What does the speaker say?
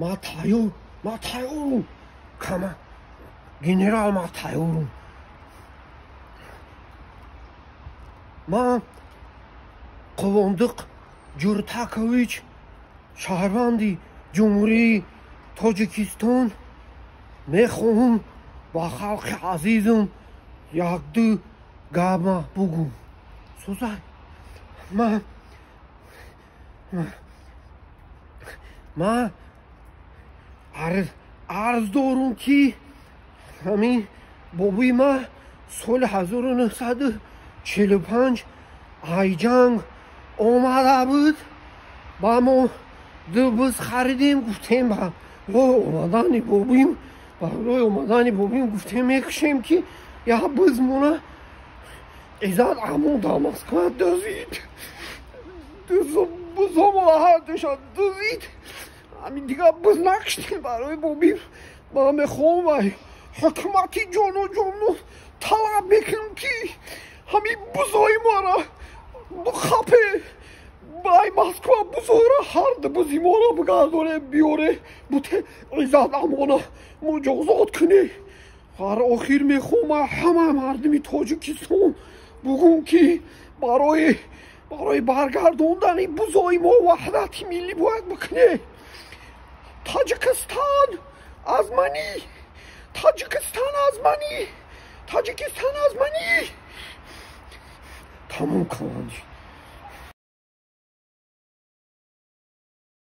Ман тайёр, ман тайёрум. Кама генерал, ман тайёрум. Ман Қувондиқ Ҷуртакович, шаҳрванди Ҷумҳурии Тоҷикистон, мехоҳам ба халқи азизам якду гапма бугӯм. Сӯзай, ман арз дорум, ки ҳамин бобои ман соли 1945 ай ҷанг омада буд, ба мо ду буз харидем, гуфтем барои омадани бобим, барои омадани бобим гуфтем мекушем, ки як бузмона Иззат Амон дар Москва дузид, бузомона ҳардуша дузид. Ҳамин дигар буз накуштем барои бобим. Ман мехоҳам ай ҳукумати ҷону ҷону талаб мекунам, ки ҳамин бузои мора бухапе, ай Москва бузора, ҳарду бузи моро бигардоне, биёре, буте Иззат Амона муҷозот куне. Ҳар охир мехоҳам ҳама мардуми Тоҷикистон бугӯм, ки барои баргардондани бузои мо ваҳдати миллӣ бояд бикуне. Тоҷикистон аз мани, Тоҷикистон аз мани, Тоҷикистон аз мани. Тамом, командир.